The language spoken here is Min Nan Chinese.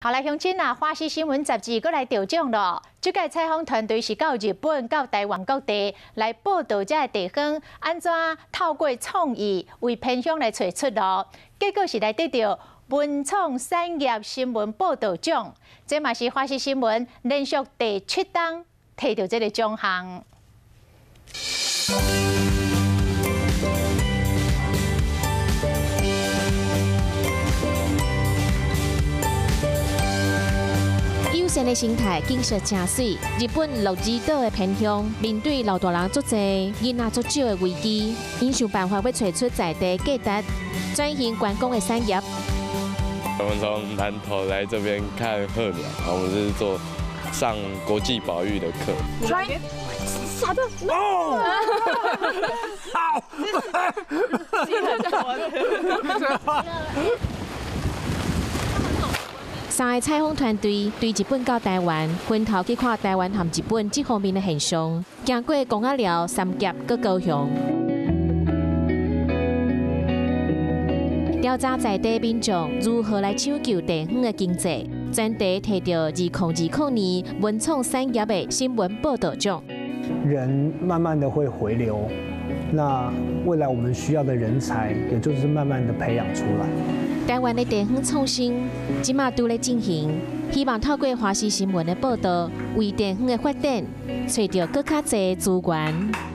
好來，鄉親啊，華視新聞雜誌閣來得獎囉。這屆採訪團隊是到日本、到台灣各地來報導這个地方，按怎透過創意為偏鄉來揣出路，結果是來得著文創產業新聞報導獎。這嘛是華視新聞連續第七冬提著這个獎項。友善的生態景色誠媠，日本鹿兒島的偏鄉面對老大人足濟、囡仔足少的危機，𪜶想辦法欲揣出在地價值，轉型觀光的產業。我們從南投來這邊看鶴鳥，我們是做上國際保育的課。啥的？哦！好！三个採訪團隊對日本到台灣，分頭去看台灣和日本這方面的現象，經過公仔寮、三峽、閣高雄，調查在地民眾如何來搶救地方的經濟，專題提著2020年文創產業的新聞報導獎。人慢慢的會回流，那未來我們需要的人才，也就是慢慢的培養出來。台灣的地方創新，這馬拄咧進行，希望透過華視新聞的報導，為地方的發展揣著閣較濟資源。